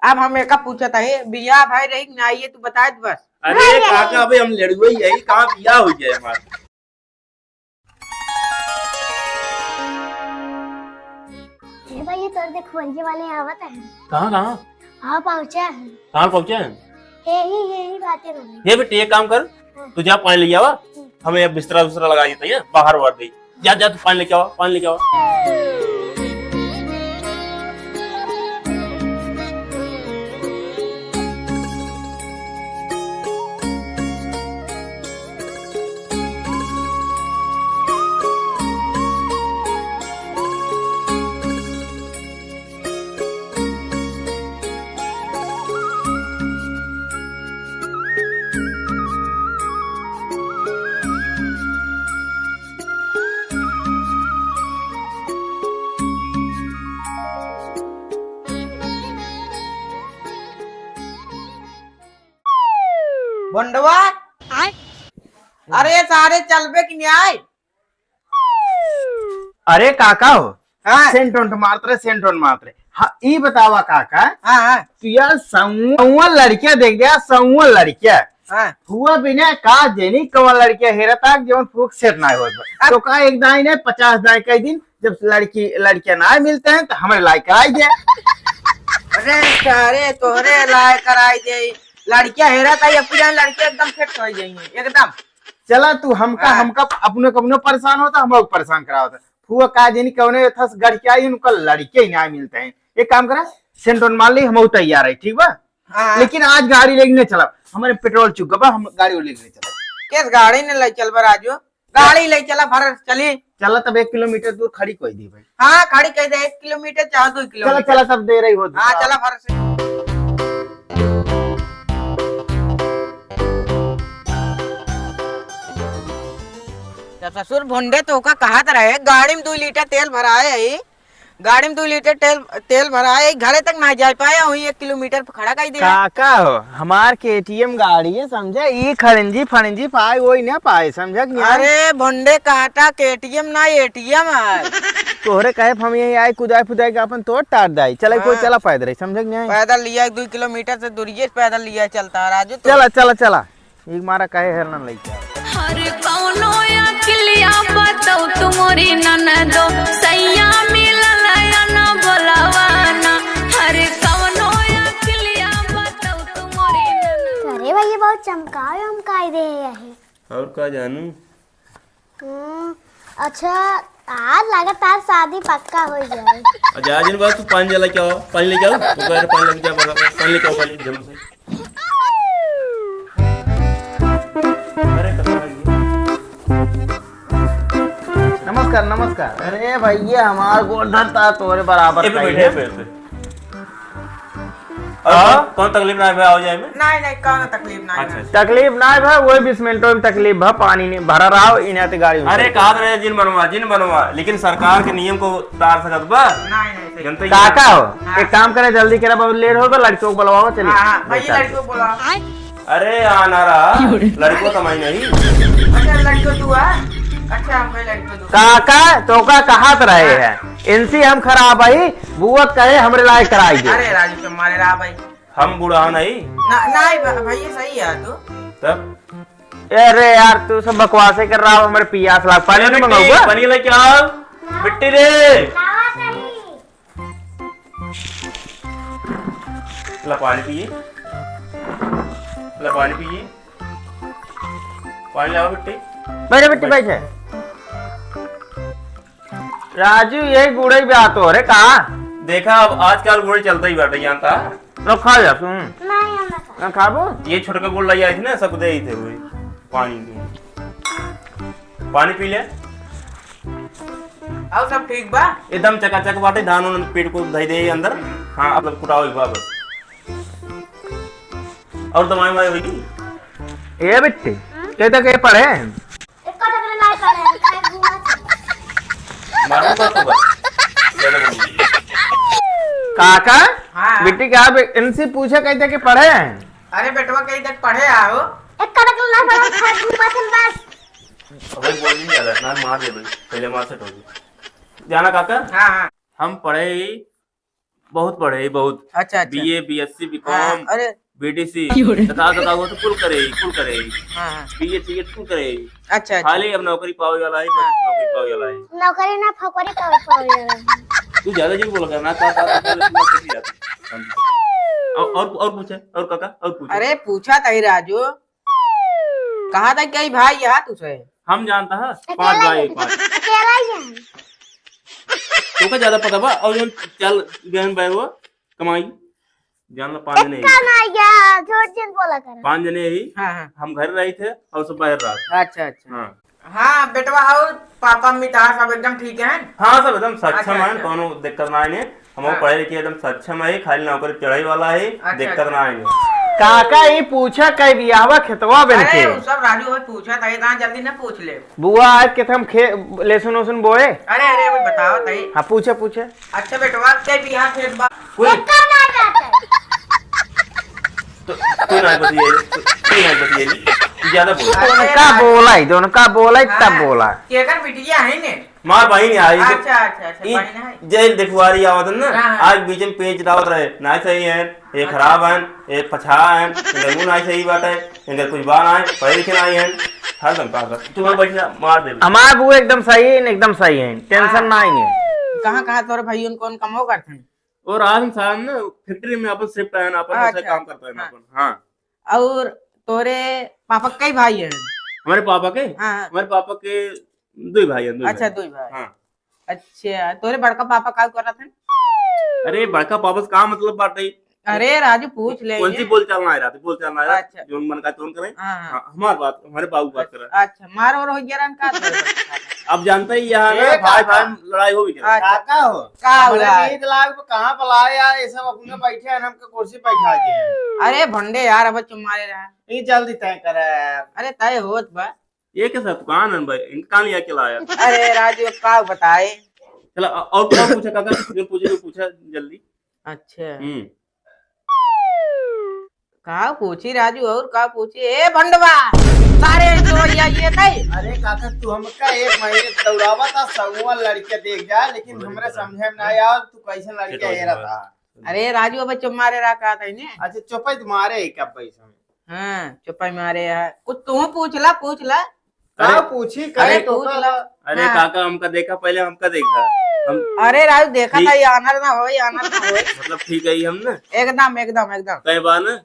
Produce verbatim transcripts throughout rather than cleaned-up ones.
अब हम एका पूछत है, बियाह भाई रही कि ना, ये तू बताए दे बस। अरे काका, अबे हम लड़ुआ ही है, कहाँ बियाह हो जाए हमार? हे भाई, ये तोर देख, फौजी वाले आवत हैं। कहाँ, कहाँ? हाँ, पहुँचा है। कहाँ पहुँचा है? यही, यही बातें हो रही। ये बेटी, एक काम कर, हाँ। तू जा पानी ले आवा, हम्म। हमें अब बिस्तरा उस्तरा लगा देते हैं, बाहर वार दे। जा, जा, तू पानी लेके आवा, पानी लेके आवा। भोंडवा, आय? अरे सारे चलबे कि न्याय? अरे काका हो, हाँ। सेंट ओंट मारत रहे, सेंट ओंट मारत रहे। हाँ, ई बतावा काका, हाँ, हाँ। तू यार सौवा लड़किया देख दिया, सौवा लड़किया। हाँ। हुआ बिना का जेनी कौन लड़किया हेरत आक जवन फूक सेट ना होत बा। अब तो का एक दाई नहीं, पचास दाई कई दिन, जब लड़की, लड़किया ना मिलते हैं तो हमारे लायक कराई दे। अरे सारे तोहरे लायक कराई दे, लड़किया हेरत आई, अब पूरा लड़किया एकदम फिट हो जाएंगे, एकदम। चला तू हमका, हाँ। हमका अपने को अपने परेशान होता, हम लोग परेशान करावता। फुआ का जनी कौने था गढ़ के आई, उनका लड़के ही ना मिलते हैं। एक काम करा, सेंटोन मार ली, हम तैयार है, ठीक बा? हाँ। लेकिन आज गाड़ी लेके नहीं चला, हमारे पेट्रोल चुक गबा, हम गाड़ी लेके नहीं चला। किस गाड़ी ने ले चलबा राजू? गाड़ी ले चला, भर चली। चला तब एक किलोमीटर दूर खड़ी कोई दी भाई। हाँ, खड़ी कह दे, एक किलोमीटर चाहे दो किलोमीटर। चला, चला तब दे रही हो। हाँ, चला भर से। जब ससुर भोंडे तो का कहत रहे, गाड़ी में दो लीटर तेल भराए है, गाड़ी में दो लीटर तेल, तेल भराए है, घरे तक ना जा पाए, वहीं एक किलोमीटर पे खड़ा कर दिया। काका हो, हमार केटीएम गाड़ी है, समझा, ई खड़ंजी फड़ंजी पाए, वही ना पाए, समझा कि नहीं? अरे भोंडे काटा, केटीएम ना, एटीएम है। तोहरे कहे हम यही आए, कुदाए फुदाए के अपन तोड़ टार दाई, चले कोई हाँ। चला पैदल है, समझा कि नहीं? पैदल लिया, दो किलोमीटर से दूरिये पैदल लिया चलता है राजू तो। चला, चला, चला। एक मारा काहे हेरना लइका। हर कौनो अकिलिया बताओ तुम्हारी ननदो, सैया मिलल या ना बोलावाना। हर कौनो अकिलिया बताओ तुम्हारी ननदो। अरे भाई, ये बहुत चमकाए, हम काई दे है। और का जानू? हम्म, अच्छा, आज लगातार शादी पक्का हो जाए। अच्छा, आज इन बात तू पानी लेके आओ, पानी लेके आओ, तू कह रहे पानी लेके जा, बड़ा पानी लेके आओ, पानी जल्दी से। अरे, कहाँ रह गई? नमस्कार, नमस्कार। अरे भैया, हमार गोड़ धरता तोरे बराबर ए पे का बैठे, ही है। ए पे, ए पे। और हाँ? कौन, कौन तकलीफ ना है भाई, आओ जाए में? नहीं, नहीं, कौन तकलीफ ना है। अच्छा, अच्छा। तकलीफ ना है भाई, वही बीस मिनटों में तकलीफ भा, पानी नहीं भरा रहा हो, इन्हें ते गाड़ी अरे, उतर। कहा तो रहे जिन बनवा, जिन बनवा, लेकिन सरकार के नियम को तार सकत बा। नहीं, नहीं, सही। जनता ही काका हो, हाँ। एक काम करे, जल्दी करा, बहुत लेट होगा, लड़कियों को बुलवाओ, चलिए। हाँ, हाँ, भाई, बेटा। लड़कियों को बुलाओ। अरे, आना रहा, लड़कियों तो मैं नहीं। अच्छा, लड़कियों तू आ? अच्छा, हम कहे लड़कियों तू। काका, तो का कहात रहे हाँ। हैं? इनसे हम खराब आई, बुआ कहे हमरे लायक कराई दे। अरे राजू के मारे रहा भाई। हम बूढ़ा नहीं। ना, नहीं भा-, भैया सही है तू। तब? अरे यार, तू सब बकवासे कर रहा हो, हमरे पियास लाग, पानी ए, नहीं बिट्टी, मंगाऊंगा? पानी लेके आओ। बिट्टी रे। ला पानी पिए। ला पानी पिए। पानी लाओ बिट्टी। बैठे बिट्टी, बैठ। बैठे। राजू, यही गुड़ई बा तोरे का? देखा, अब आजकल गुड़ चलता ही बाटे, जानता? लो, खा जा तू। नहीं, हम ना खाए। ना खाबो? ये छोटका गुड़ लाई आई थी ना, सब दे ही थे हुए। पानी दे। पानी पी ले। और सब ठीक बा? एकदम चकाचक बाटे, धान उन पेट को धई दे अंदर। हाँ, अब कुटाओ एक बार बस। और दवाई ववाई होगी? ए बिट्टी, हम्म? के तक के पढ़े? एको तक ले नाई पढ़े, हम खाए घूमत। मारो तो तो बस। ज्यादा बोल। काका, हाँ। बिट्टी का बे-, इनसे पूछे कहते कि पढ़े हैं? अरे बेटवा, कहीं तक पढ़े आओ? एको तक ले नाई पढ़े, खाए घूमत हम बस। अबे बोल नहीं ज्यादा, ना मार दे भाई, पहले मार से ठोक दे। जाना काका? हाँ, हाँ। हम पढ़े ही बहुत पढ़े, बहुत। अच्छा, अच्छा। बीए, बीएससी, बीकॉम, हाँ, अरे। बीडीसी, क्यों रे? तथा, तथा वो तो कुल करे, कुल करे। हाँ, हाँ। बीए, सीए कुल करे। अच्छा, अच्छा। खाली अब नौकरी पावे वाला है, बस हाँ। नौकरी पावे वाला है। नौकरी ना, फौकरी पावे, पावे वाला है। तू ज्यादा झूठ बोला कर ना, का, का, का, का, का, का, और, और, और पूछे, और काका, और पूछे। अरे, पूछा तही राजू। कहा था कई भाई यहाँ तुझे? हम जानता है, अकेला पाँच ही भाई, है। पाँच। अकेला ही है। तोका ज्यादा पता बा, और जौन चल गए बा वो कमाई, जान लो, पाँच जने ही। इतना ना यार, झूठ झूठ बोला कर। पाँच जने ही। हाँ, हाँ। हम घर रही थे और सब बाहर रहा था। अच्छा, अच्छा। हाँ। हाँ, बेटवा, और पापा मम्मी तार सब एकदम ठीक हैं? हाँ, सब एकदम सक्षम अच्छा, हैं, अच्छा। कौनो दिक्कत ना है। हम हाँ। पढ़े लिखे एकदम सक्षम है, खाली नौकरी चढ़ाई वाला है, अच्छा, दिक्कत अच्छा। ना आएंगे। काका, ई पूछा, कई बियाहवा खेतवा बन अरे, के? उ सब राजू भाई पूछा था, इतना जल्दी ना पूछ ले। बुआ, आज के हम खे-, लहसुन उसुन बोए? अरे, अरे, अभी बताओ तई। हाँ, पूछे, पूछे। अच्छा बेटवा, के बियाह खेत बा? कोई एकर ना जाते। तो, तू ना बतियाई, तू, तू ना बतियाई, ज्यादा बोल। अरे, उनका राजू। बोला ही, उनका बोला ही, तब हाँ, बोला। केकर बिटिया है ने? मार बहिन है, ई अच्छा, अच्छा, अच्छा, ई बहिन है। जेल देखवारी आवत है ना, हाँ, हाँ। आज बीच में पेंच डालत रहे, ना सही है, ये अच्छा। खराब है, ये पछा है, गंगू ना सही बात है, इनका कुछ बात ना है, पढ़े लिखे ना है, हरदम पास बस। तू वहाँ बैठ जा, मार दे। हमार बुआ एकदम सही है, एकदम सही है, टेंशन हाँ। ना है। कहाँ, कहाँ तोरे भाई उन कौन कमो करते हैं? और आज हम साहब ना फैक्ट्री में अपन शिफ्ट आए ना, अपन अच्छा। ऐसे काम करता है ना हाँ। अपन, हाँ। और तोरे पापा के कई भाई हैं? हमारे पापा के? हाँ, हाँ। हमारे पापा के दुई भाई हैं, दुई अच्छा, भाई। दुई भाई। हाँ। अच्छा, तोरे बड़का पापा का करत हैं? अरे, बड़का पापा से का मतलब बाटे? अरे, राजू, पूछ ले कौन ये। सी बोल चाल ना आ रहा था, बोल चाल ना आ रहा, अच्छा। जो मन का तुरंत करें। हाँ, हाँ। हाँ, हमार बात, हमारे बाबू बात करें। अच्छा, मार और हो गया रंग का तोरे बड़का पापा? अब जानते ही यहाँ ना, ए, भाई, काका। भाई में लड़ाई हो भी गया। अच्छा। काका हो? का हमारे हुआ? नींद लाग, कहाँ पलाए यार, ये सब अपने बैठे हैं, हमके कुर्सी बैठा दिए हैं। अरे, भंडे यार, अब चुम्मा ले रहा है। ये जल्दी तय करा यार। अरे, तय होत बा। ये कैसा दुकान है भाई? इनका कहाँ लिया के लाया? अरे राजू, अब का बताए? चला, अ-, और, और पूछा काका, जो पूछे, जो पूछा जल्दी। अच्छा। हम्म। का पूछी राजू, और का पूछी? ए भंडवा, सारे जो या ये नहीं। अरे काका, तू हमका एक महीने दौड़ावा था, सगुआ लड़के देख जा, लेकिन हमरे समझे में ना आया, तू कैसे लड़के हेरा था। अरे राजू, अब चुप मारे रहा, का था इन्हें? अच्छा, चुप ही तुम्हारे ही क्या पैसा में? हाँ, चुप्पा मारे है। कुछ तू पूछ ला, पूछ ला। का अरे, पूछी, अरे, कहे तो पूछ का ला। अरे हाँ। काका, हमका देखा, पहले हमका देखा। हम अरे राजू, देखा ठीक। था, ये आनर ना होई, आनर ना होई। मतलब ठीक है, हम ना? एकदम, एकदम, एकदम। कहे बा ना?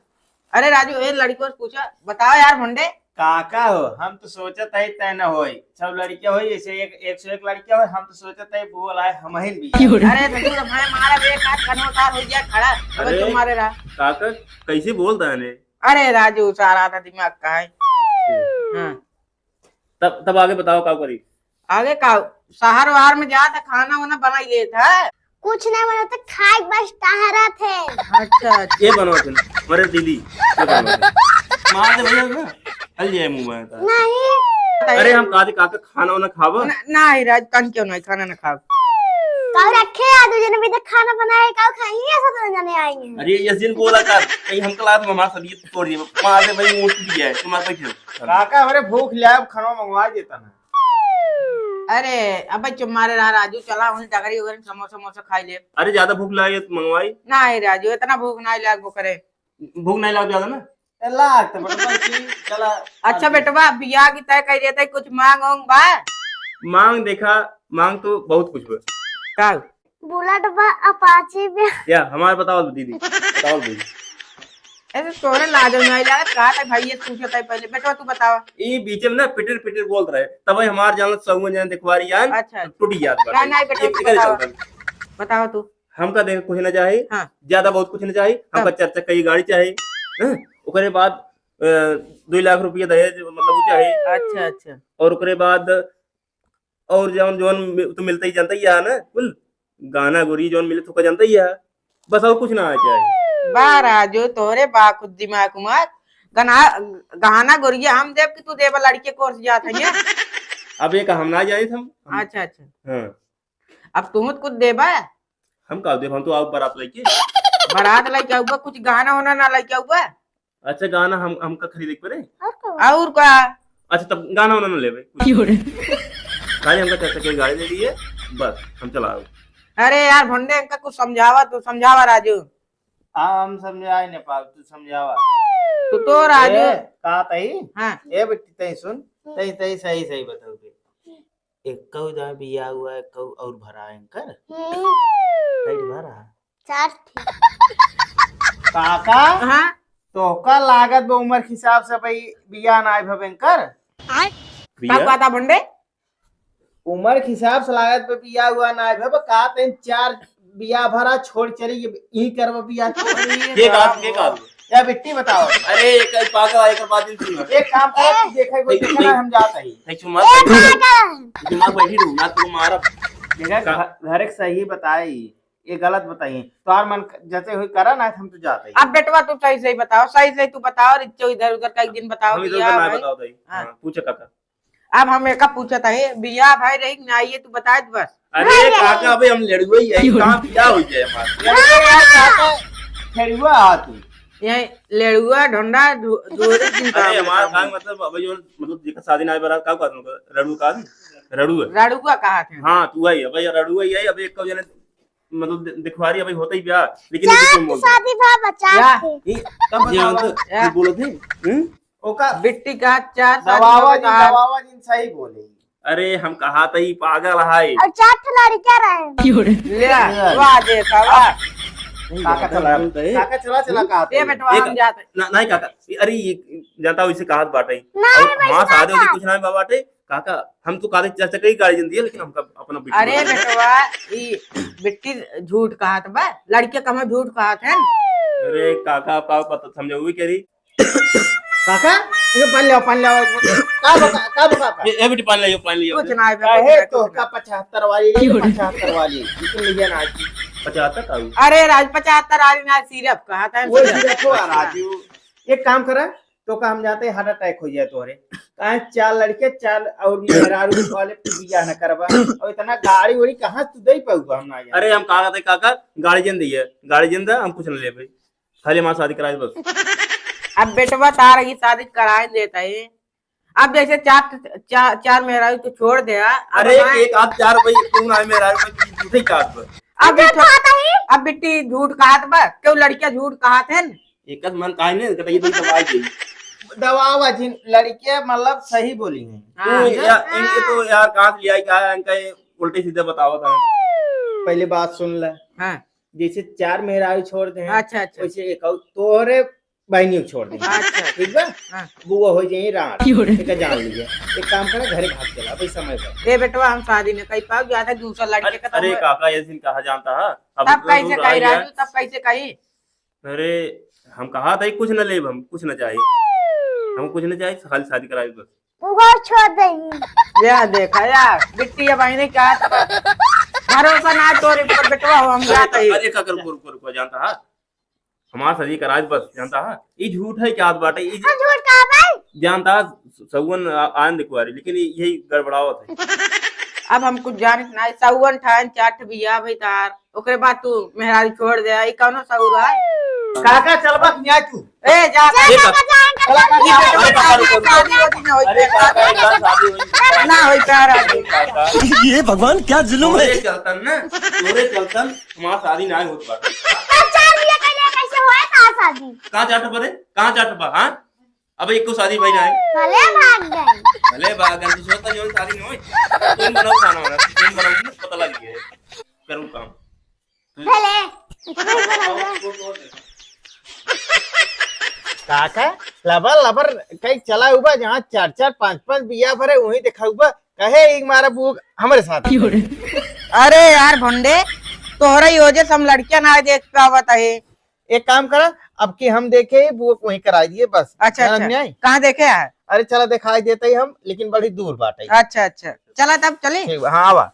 अरे राजू, ए लड़की से पूछा, बताओ यार भंडे। काका हो, हम तो सोचत है तय न होई। सब लड़कियां होई, ऐसे एक, एक सौ एक लड़कियां होई, हम तो सोचत है बोल आए हम ही भी। अरे ससुर, मैं मारा बे, का कनो तार हो गया खड़ा, अब अरे, तुम मारे रहा। काका, कैसे बोल रहा है? अरे राजू, सारा था दिमाग का है। अच्छा। हाँ। तब, तब आगे बताओ, का करी? आगे का, शहर वहर में जात है, खाना वाना बनाई लेत है? कुछ नहीं बनाते, खाए बस टहरत है। अच्छा, अच्छा। ये बनवा थे, मेरे दीदी, ये बनवा थे। मार दे भैया ना, हल जाए मुंह में। नहीं। अरे, हम कहा थे, काका, खाना वाना खाबा? ना, नहीं राज, तन क्यों नहीं, खाना ना खाब। काऊ रखे है, दो जने भी तो खाना बनाए, काऊ खाएंगे, ऐसा तो जने आएंगे। अरे, ये जिन बोला कर, कहीं हमका लात में हमारा सब्जी तोड़ दिए, मार दे भाई, मुंह टूट गया है, तुम आप बैठे हो। काका, हमरे भूख ले, अब खाना मंगवा देता ना। अरे, अबे चुप मारे रहा राजू, चला उन्हें डगरी उगरी समोसा वमोसा खाई ले। अरे, ज्यादा भूख लागे तो मंगवाई। नहीं राजू, इतना भूख नहीं लाग वो करे। भूख नहीं लाग ज्यादा ना? ए, लाग तो बटवा की, चला। अच्छा बेटवा, बियाह की तय कर देते, कुछ मांग वांग बा? मांग देखा, मांग तो बहुत कुछ बा। का? बुलेट बा, अपाची बा। या, हमार बताओ दीदी, बताओ दीदी। ऐसे तोरे लाज नहीं लागत, कहा था भाई, ये पूछे था पहले। बेटवा, तू बताओ। ई बीच में ना पिटर पिटर बोलत रहे, तब हमार जान सौगन जान देखवारी जान, अच्छा, अच्छा। टूटी जात बा। नहीं, नहीं, बेटवा, एक तू एक बताओ। चलता। बताओ तू। हमका देख कुछ ना चाही, हाँ। ज्यादा बहुत कुछ ना चाही, हमका तब? चार चक्का की गाड़ी चाही, हाँ? ओकरे बाद, अ, दो लाख रुपया दहेज, मतलब, वो चाही। अच्छा, अच्छा। और ओकरे बाद और जौन, जौन मि-, तो मिलता ही जानता ही है ना, कुल गाना गोरी जौन मिले तो का जानता ही है, बस और कुछ ना आना चाहिए। बा राजू, तोरे बा कुछ दिमाग उमाग, गना-, गहना गोरिया हम देब कि तू देबा, लड़के कोर्स जात है ये? अब ये का हम ना जानित हम, हम अच्छा, अच्छा। हाँ। अब तू तो कुछ देबा? हम का देब, हम तो आओ बारात लेके। बारात लेके आऊबा, कुछ गहना होना ना लेके आऊबा? अच्छा, गाना हम, हमका खरीदे के पड़े? और का? और का? अच्छा, तब गाना वाना ना लेबे। क्यों रे? खाली हमका चाचा के गाड़ी दे दिए, बस, हम चला आवे। अरे यार भंडे, इनका कुछ समझावा, तू समझावा राजू। हम समझाए न पाव, तू समझावा। तू तो राजू। ए, का तई? हाँ। ए बेटी, तई सुन, तई, तई सही, सही बताओ बे। एक्कउ दाँय बिया हुआ, एक्कउ और भरा है इनकर? हम्म। कई भरा? चार ठे। काका? हाँ? तोहका लागत बा उमर के हिसाब से भाई बिया नाय भवे इनकर? आय? बिया? का कहता भंडे? उमर के हिसाब से लागत बा बिया हुआ नाय भवे, का तैं चार बिया भरा छोड़ चली, ये ई करबा बिया। अरे के कहत, के कहत? या बिट्टी बताओ। अरे, एक पागल है, एक बात नहीं सुना। एक काम करो, तू देखे, कोई देखे ना, हम जात ही। नहीं, चुम्मा ए, पागल। चुम्मा बैठी रहू, ना तू मारा। देखा, का? घ-, घर एक सही बताई, ये गलत बताई। तोहार मन जैसे हुई करा ना, हम तो जात ही। अब बेटवा तू सही सही बताओ, सही सही तू बताओ, रिच्चो इधर उधर का एक दिन बताओ हम इधर बिया उधर ना भाई। बताओ ताई। हाँ। हाँ, पूछे काका। अब हम एका पूछत है, बिया भाई रही कि ना, ये तू बता दे बस। अरे भाई काका, रही। अबे हम लेड़ुआ ही है, कहाँ बिया हो जाए हमार? अरे यार, काका, खेड़ुआ आ तू। ये लेड़ुआ, ढोंडा, धु-, धुआरी दिन अरे काम हमार है। काम मतलब, अबे जो, मतलब, जेकर शादी ना है, बरात का कहत हैं? रड़ुआ कहत हैं? रड़ुआ। रड़ुआ कहत हैं। हाँ, तू आई, अबे ये रड़ुआ ही है, अबे एक जने, मतलब, दि-, दिखवारी अबे होता ही बिया, लेकिन ये चार किसमें बोलते हैं? शादी भा बचा या। के। ये तब ये बताओ। अंत-, या। ये बोलत हैं? हम्म? ओका बिट्टी का चार साल दबावा में जी, कहा दबावा जी, सही बोले। अरे, हम कहा था, ई पागल है। और चार ठो लड़का रहे। ले, ले। वाह, देखा, वाह। काका चला, काका चला, चला, कहा था। ए, बेटवा, हम जाते। ना, नहीं, काका, अरे, ये जाता, वैसे कहा बाटे। नहीं, और वैसे हाँ, शादी, कहा। कुछ नहीं बाटे। काका, हम तो काले चाचा के ही गाड़ी जन दिए, लेकिन हमका अपना बिट्टी अरे बना दे। बेटवा, ई बिट्टी झूठ कहत बा, लड़के कहाँ झूठ कहत हैं? अरे काका, का पता समझे हुई करी। काका, ये पानी ले आओ, पानी ले आओ। का बका, का बका, का? ए, ए बेटी, पानी ले आओ, पानी ले आओ। कुछ ना है, काहे कुछ ना, तो कुछ ना। का पचहत्तर वाली ले, क्यों रे? पचहत्तर वाली, लेकिन ले ना आज। पचहत्तर का हुआ? अरे राज, पचहत्तर वाली ना, सिर्फ कहत हैं, वो सिर्फ। सिर्फ हो, राजू। एक काम करा, तो का हम जाते heart attack हो जाए तोहरे। काहे चार लड़के, चार और मेहरारू वाले बियाह न करबा। और इतना गाड़ी उड़ी कहाँ तू दे पाऊबा, हम ना जाने। अरे हम कहा थे काका, गाड़ी जन दिए, गाड़ी जन दे, हम कुछ न लेबे, खाली हमार शादी कराए बस। अब बेटवा तार की शादी कराए देता है। अब जैसे चार, चार, चार मेहरारू तो छोड़ दे, अब अरे हमारे एक आध चार भाई, तू ना मेहरारू भाई, तू झूठे ही कहत बा। अब अच्छा, बिट्टी, कहता ही। अब बिट्टी झूठ कहत बा, क्यों लड़कियां झूठ कहत हैं? एकर मन काहे नहीं, कहता ये तो दवाई दे। दवावा जिन लड़के मतलब सही बोली हैं। हाँ। तू या, इनके तो यार कहाँ से लिया, क्या इनका ये उल्टे सीधे बतावत है। पहले बात सुन ले। हाँ। जैसे चार मेहरारू छोड़ दे हैं, अच्छा, अच्छा। वैसे एक और तोहरे बहनियों छोड़ दे। अच्छा। ठीक बा? हाँ। बुआ हो जाए रात। क्यों रे? एक जान लीजिए। एक काम करा, घरे भाग चला, अभी समय बा। ए बेटवा, हम शादी न कई पाओ, ज्यादा दूसरा लड़के अरे, का तो अरे हम काका, ऐसे कहा जानता है? अब तब इतना कैसे दूर कही आई है। राजू, तब कैसे कही? अरे, हम कहा था, कुछ न लेब, हम कुछ न चाही, हम कुछ न चाही, खाली शादी कराई बस। उहो छोड़ देही। या देखा, या बिट्टी, अब आईने क्या भरोसा ना तोरे ऊपर, बेटवा हो, हम अरे, जात ही। अरे, काका, रुको, रुको, रुको, जानता है? हमार शादी कराई बस, जानता है? ई झूठ है, क्या बात है? ई हम झूठ कहा भाई? जानता है, सौवन आ-, आन दिखवारी, लेकिन ई-, यही गड़बड़ावत है। अब हम कुछ जानित ना, सौवन ठान चार ठे बियाह भई तार, ओकरे बाद तू मेहरारू छोड़ दे, ई कौनो सहूर है? काका, चलबा कि ना तू? ए, जा, जा, ए, जा, काका। जा, जा, चला, जा, काका, जा, अरे, काका, जा, रुको, जा, रुको। जा, जा, जा, अरे, काका, एक बार शादी हुई। ना होई, प्यार आ गई। काका। ये भगवान, क्या जुल्म है। तोरे चलतन ना, तोरे चलतन हमार शादी ना होत बाटे। अब चार बिया कैले कैसे होए तार शादी? कहाँ जात बरे? कहाँ जात बा, हाँ? अब एको शादी भाई ना है। भले भाग गए। भले भाग गए, तू सोचता जो शादी नहीं होई। तुम बनाओ खाना वाना, तुम बनाओ, पता लग गया है। करूँ काम। भले। काका, लबर लबर कई चला उबा, जहाँ चार चार पाँच पाँच बिया भरे, वहीं देखा उबा, कहे एक मारा बुक हमरे साथ। अरे यार भंडे, तोहरा ही वजह से हम लड़कियां ना देख पावत है। एक काम करा, अब की हम देखे, बुक वहीं कराई दिए बस। अच्छा, समझ अच्छा। में आई? कहाँ देखे है? अरे चला दिखाई देते ही हम, लेकिन बड़ी दूर बाटे। अच्छा, अच्छा। चला तब चली। ठीक बा, हाँ, आवा।